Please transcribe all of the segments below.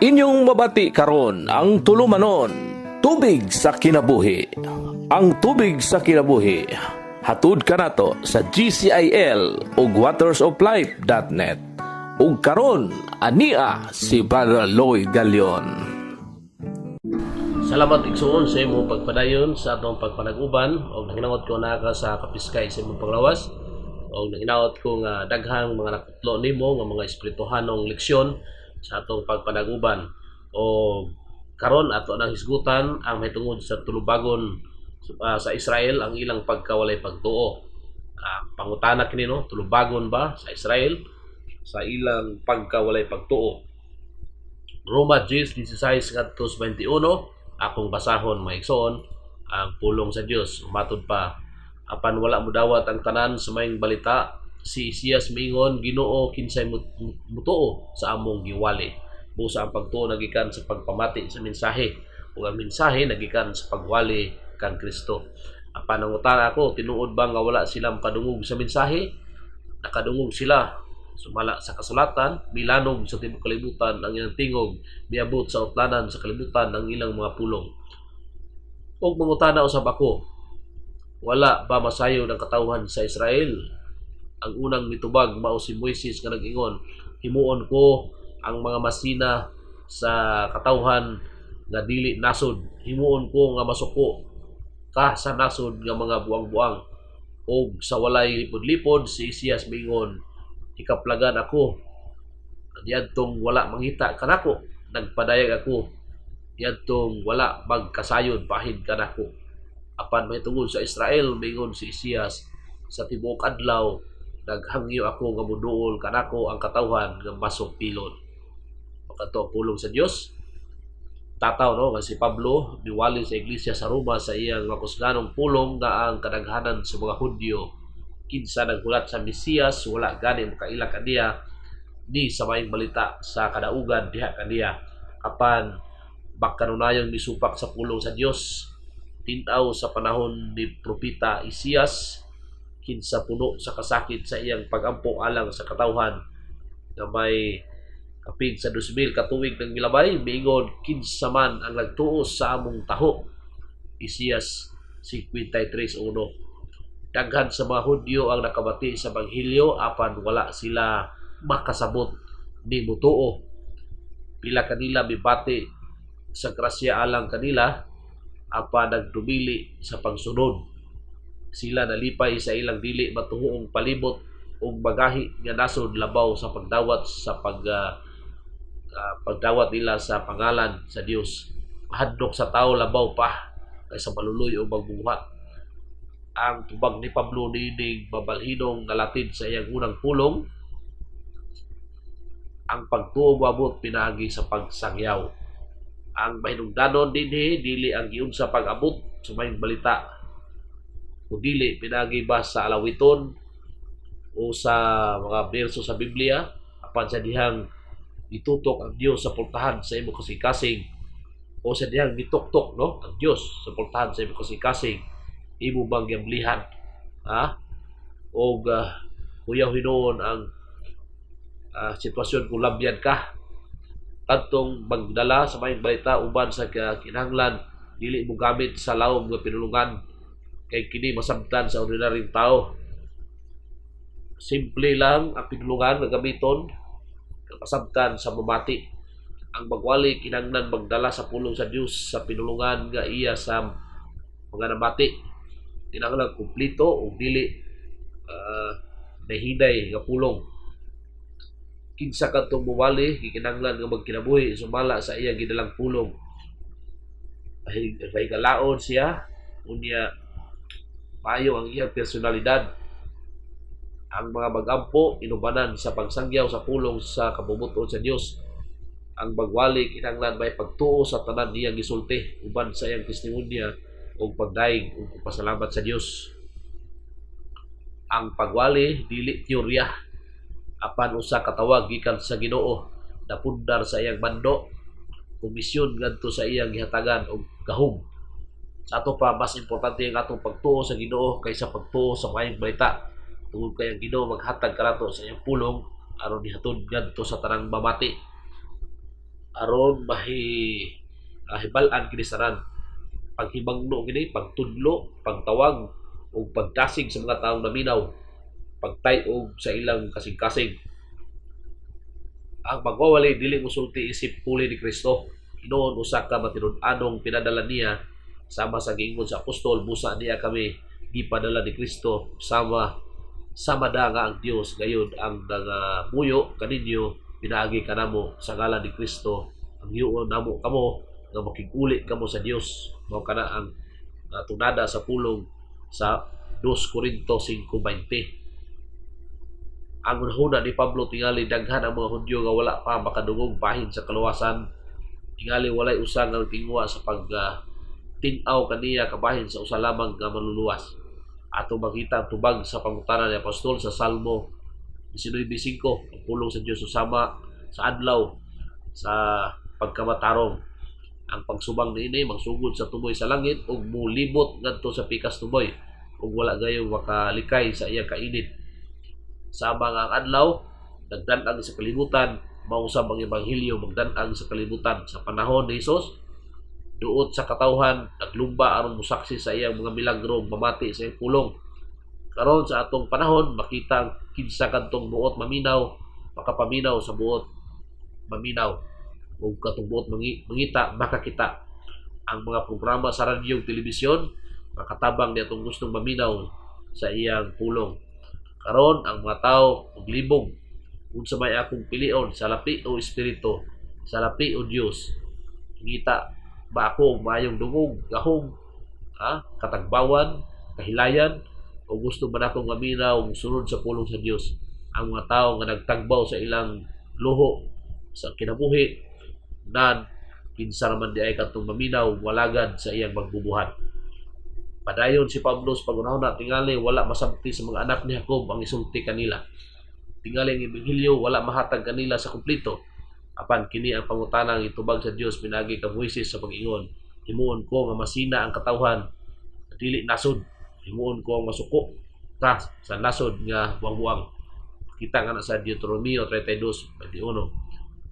Inyong mabati karon ang tulumanon, Tubig sa Kinabuhi. Ang Tubig sa Kinabuhi, hatud kanato sa GCIL ug watersoflife.net. Ug karon ania si Brother Lloyd Galion. Salamat, igsuon, sa imong pagpadayon sa atong pagpanag-uban og nahinaot ko naa ka sa kapiskay sa imong panglawas og nahinaot ko nga daghang mga nakutlo nimo nga mga espirituhanong leksyon sa atong pagpanag-uban. O karon ato nang hisgutan ang mahitungod sa tulubagon sa Israel, ang ilang pagkawalay pagtuo. Pangutana kini, no, tulubagon ba sa Israel sa ilang pagkawalay pagtuo? Roma 10:16 ngadto 21, akong basahon, mga igsoon, ang pulong sa Dios. Matod pa, apan wala modawat ang tanan sa maayong balita. Si Isaias miingon, "Ginoo, kinsay mutuo sa among giwali?" Busa ang pagtuo nagikan sa pagpamati sa mensahe, ug ang mensahe nagikan sa pagwali kang Kristo. Apan nangutana ako, tinuod ba nga wala sila makadungog sa mensahe? Nakadungog sila. Sumala sa kasulatan, milanog sa tibuok kalibutan ang ilang tingog, miabot sa utlanan sa kalibutan ang ilang mga pulong. Ug mangutana usab ako, wala ba masayod ang katawhan sa Israel? Ang unang mitubag mao si Moises nga nag-ingon, "Himuon ko ang mga masina sa katawhan nga dili nasod. Himuon ko nga masuko ka sa nasod nga mga buang-buang." Og sa walay lipod-lipod, si Isaias miingon, "Hikaplagan ako diadtong wala mangita kanako. Nagpadayag ako diadtong wala magkasayod bahin kanako." Apan mahitungod sa Israel, miingon si Isaias, "Sa tibuok adlaw naghangyo ako nga moduol kanako ang katawhan nga masupilon." Makato pulong sa Dios. Tataw, no, nga si Pablo miwali sa iglesia sa Roma sa iyang makusganong pulong nga ang kadaghanan sa mga Hudyo kinsa naghulat sa Mesiyas wala gani makaila kaniya ni sa maayong balita sa kadaugan diha kaniya. Apan makanunayong misupak sa pulong sa Dios tin-aw sa panahon ni propeta Isaias, kinsa puno sa kasakit sa iyang pagampo alang sa katawhan nga may kapin sa 2,000 ka tuig nang milabay, miingon, "Kinsa man ang nagtuo sa among taho?" Isaias 53:1. Daghan sa mga Hudyo ang nakabati sa Ebanghelyo, apan wala sila makasabot ni mutuo. Pila kanila mibati sa grasya alang kanila, apan nagdumili sa pagsunod. Sila nalipay sa ilang dili matuohong palibot ug magahi nga nasod labaw sa pagdawat sa pag ah, ah, pagdawat nila sa pangalan sa Dios. Mahadlok sa tao labaw pa kaysa maluloy o magbuhat. Ang tubag ni Pablo niining mabalhinong nalatid sa iyang unang pulong: ang pagtuo moabot pinaagi sa pagsangyaw. Ang mahinungdanon dinhi dili ang giunsa pag-abot sa maayong balita, kung dili pinaagi ba sa alawiton o sa mga berso sa Biblia, apan sa dihang gitutok ang Dios sa pultahan sa imong kasing-kasing o sa dihang gituktok, no, ang Dios sa pultahan sa imong kasing-kasing, imo bang giamblihan, ha, og kuyaw hinuon ang sitwasyon kung labyan ka kadtong magdala sa maayong balita uban sa kinahanglan, dili mo gamit sa lawom nga pinulungan kay kini masabtan sa ordinaryong tao. Simple lang ang pinulungan nga gamiton, masabtan sa mamati. Ang magwali kinahanglan magdala sa pulong sa Dios sa pinulungan nga iya sa mga namati. Kinahanglan kumpleto ug dili nahinay nga pulong. Kinsa kadtong muwali gikinahanglan nga magkinabuhi sumala sa iyang gidalang pulong. Mahigalaon siya, unya maayo ang iyang personalidad. Ang mga magampo inubanan sa pagsangyaw sa pulong sa kabubut-on sa Dios. Ang magwali kinahanglan may pagtuo sa tanan niyang gisulti uban sa iyang testimonya ug pagdaig ug pasalamat sa Dios. Ang pagwali dili teorya, apan usa ka tawag gikan sa Ginoo, napundar sa iyang mando, komisyon ngadto sa iyang gihatagan og gahom. Sa ato pa, mas importante ang atong pagtuo sa Ginoo kaysa pagtuo sa maayong balita, tungod kay ang Ginoo maghatag kanato sa iyang pulong aron ihatod ngadto sa tanang mamati. Aron mahi hibal-an kini sa tanan. Paghibangno kini, pagtudlo, pagtawag ug pagdasig sa mga taong naminaw, pagtay-og sa ilang kasing-kasing. Ang magwawali dili mosulti isip puli ni Kristo. Hinuon usa ka matinud-anong pinadala niya, sama sa giingon sa apostol, busa niya kami gipadala ni Kristo, sama sama da nga ang Dios gayud ang nangamuyo kaninyo pinaagi kanamo sa ngalan ni Kristo. Ang yuon namo kamo nga makig-uli kamo sa Dios. Mao kana ang tunada sa pulong sa 2 Corinto 5:20. Ang hunahuna ni Pablo, tingali daghan ang mga Hudyo nga wala pa makadungog bahin sa kaluwasan. Tingali walay usa nga tinguha sa pag tin-aw kaniya kabahin sa usa lamang nga manluluwas. Ato makita ang tubag sa pangutana ni apostol sa Salmo 19:5, ang pulong sa Dios usama sa adlaw sa pagkamatarong. Ang pagsubang niini magsugod sa tumoy sa langit ug mulibot ngadto sa pikas tumoy ug wala gayong makalikay sa iyang kainit. Sama nga ang adlaw nagdan-ang sa kalibutan, mausab ang ebanghelyo magdan-ang sa kalibutan. Sa panahon ni Hesus, duot sa katawhan naglumba aron mosaksi sa iyang mga milagro ug mamati sa iyang pulong. Karon sa atong panahon, makita ang kinsa kadtong buot maminaw makapaminaw sa buot maminaw, ug katong buot mangita makakita. Ang mga programa sa radyo ug telebisyon makatabang niadtong gustong maminaw sa iyang pulong. Karon ang mga tawo maglibog, unsa may akong pilion, salapi o espiritu, salapi o Dios? Ngita ba ako og maayong dungog, gahom, katagbawan, kahilayan, o gusto ba nako maminaw og sunod sa pulong sa Dios? Ang mga tawo nga nagtagbaw sa ilang luho sa kinabuhi nan kinsa raman di ay kadtong maminaw walagad sa iyang magbubuhat. Padayon si Pablo sa paghunahuna, tingali wala masabti sa mga anak ni Jacob ang isulti kanila. Tingali ang ebanghelyo wala mahatag kanila sa kumpleto. Apan kini ang pangutanang itubag sa Dios pinaagi kang Moises sa pag-ingon, "Himuon ko nga masina ang katawhan dili nasod. Himuon ko ang masuko ka sa nasod nga buang-buang." Kita nga na sa Deuteronomio 32:21.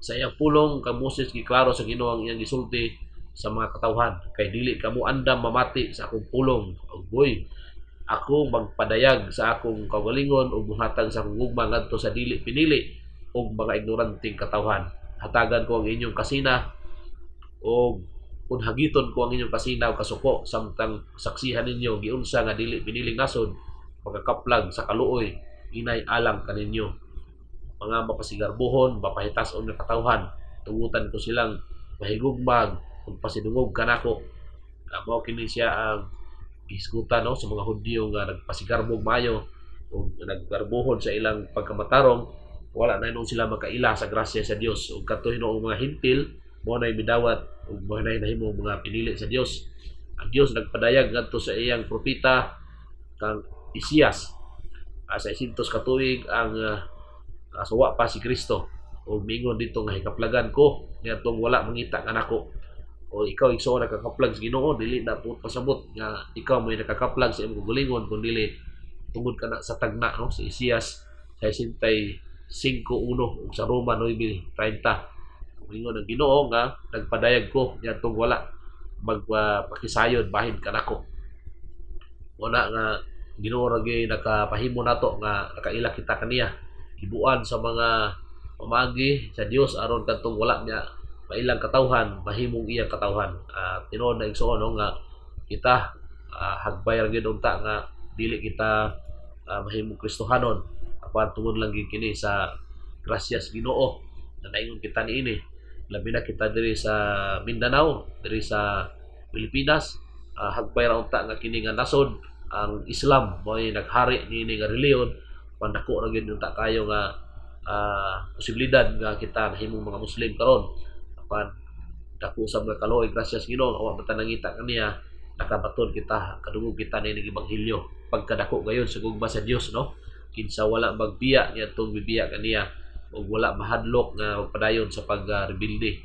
Sa iyang pulong kang Moses, giklaro sa Ginoo ang iyang gisulti sa mga katawhan, "Kay dili kamo andam mamati sa akong pulong, ug boy ako magpadayag sa akong kaugalingon ug muhatag sa akong gugma ngadto sa dili pinili ug mga ignoranteng katawhan. Hatagan ko ang inyong kasina ug kun hagiton ko ang inyong kasina ug kasuko samtang saksihan ninyo giunsa nga dili piniling nasod magakaplag sa kaluoy inay alang kaninyo. Mga mapasigarbuhon, mapahitas-on nga katawhan, tugutan ko silang mahigugmag ug pasidungog kanako." Mao kini siya ang gihisgutan, no, sa mga Hudyo nga nagpasigarbog maayo ug naggarbuhon sa ilang pagkamatarong. Wala na hinuon sila makaila sa grasya sa Dios, ug kadto hinuong mga Hentil mao nay midawat ug mao nay nahimo mga pinili sa Dios. Ang Dios nagpadayag ngadto sa iyang propeta kang Isaias 600 ka tuig ang suwa pa si Kristo, ug miingon dito nga hikaplagan ko niadtong wala mangita kanako. O ikaw, igsoon, nakakaplag sa Ginoo, dili na po pasabot nga ikaw may nakakaplag sa imong kaugalingon kun dili tungod kana sa tagna, no, sa Isaias 65:1 ug sa Roma 9:30. Ingon ang Ginoo nga nagpadayag ko niadtong wala magpakisayod bahin kanako. Wala nga Ginoo ra gyud nakapahimo nato nga nakaila kita kaniya. Gibuan sa mga pamaagi sa Dios aron kadtong wala niya mailang katawhan mahimong iyang katawhan. Tinuod na, igsoon, no, nga kita hagbay ra gyud unta nga dili kita mahimong Kristohanon, apan tungod lang gyud kini sa grasya sa Ginoo na naingon kita niini, labi na kita diri sa Mindanao, diri sa Pilipinas. Hagbay ra unta nga kini nga nasod ang Islam mo'y naghari niini nga relihiyon, pandako ra gyud unta kayo nga posibilidad nga kita nahimong mga Muslim karon. Apan dako sa mga kaluoy, grasya sa Ginoo, wa man ta nangita kaniya, nakabaton kita, kadungog kita nining ebanghelyo. Pagkadako gayon sa gugma sa Dios, no, kinsa wala magbiya niadtong bibiya kaniya ug wala mahadlok nga magpadayon sa pagrebelde.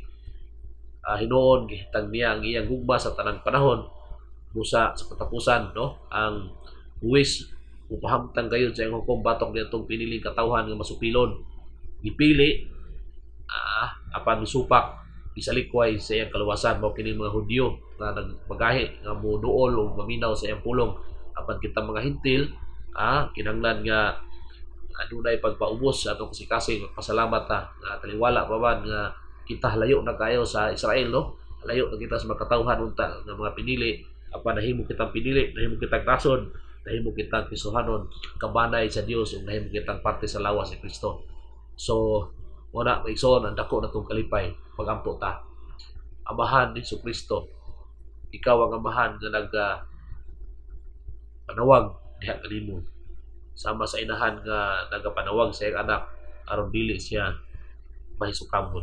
Hinuon gihitag niya ang iyang gugma sa tanang panahon busa sa katapusan, no, ang buwis upahamtang gayon sa iyang hukom batok niadtong piniling katawhan nga masupilon. Gipili apan misupak. Isalikway sa iyang kaluwasan. Mao kini mga Hudyo nga nagmagahi nga moduol o maminaw sa iyang pulong, apan kita mga Hentil, kinahanglan nga adunay pagpaubos sa atong kasikasing. Pasalamat ta nga taliwala pa man nga kita layo na kayo sa Israel, no, layo na kita sa mga katawhan unta nga mga pinili, apan nahimo kitang pinili, nahimo kitang nasod, nahimo kitang Kristohanon, kabanay sa Dios, ug nahimo kitang parte sa lawas ni Kristo. So wala, maigsoon, ang dako na tong kalipay. Pagampo ta. Amahan ni Kristo, ikaw ang amahan nga nag panawag diha kanimo, sama sa inahan nga nagapanawag sa iyang anak aron dili siya mahisukamon.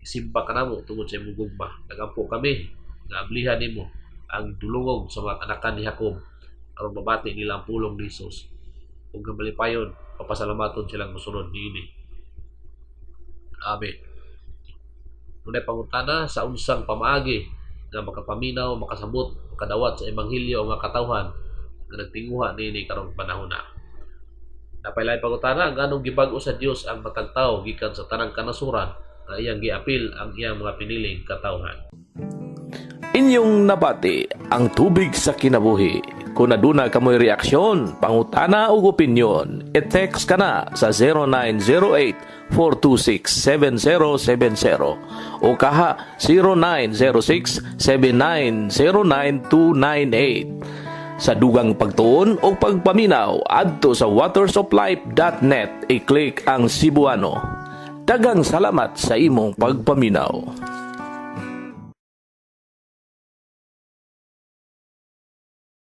Isimba ka namo tungod sa imong gugma. Nagampo kami nga ablihan nimo ang dulungog sa mga kanakan ni Jacob aron mabati nila ang pulong ni Jesus ug nga malipayon, papasalamaton silang mosunod niini. Amen. Dunay pangutana: sa unsang pamaagi nga makapaminaw, makasabot, makadawat sa ebanghelyo ang mga katawhan nga nagtinguha niini karong panahon na? Napay laing pangutana: nganong gibag-o sa Dios ang matag tawo gikan sa tanang kanasuran nga iyang giapil ang iyang mga piniling katawhan? Inyong nabati ang Tubig sa Kinabuhi. Kung aduna kamoy reaksyon, pangutana ug opinyon, i-text ka na sa 0908-426-7070 o kaha 0906-7909298. Sa dugang pagtuon o pagpaminaw, adto sa watersoflife.net, i-click ang Cebuano. Daghang salamat sa imong pagpaminaw.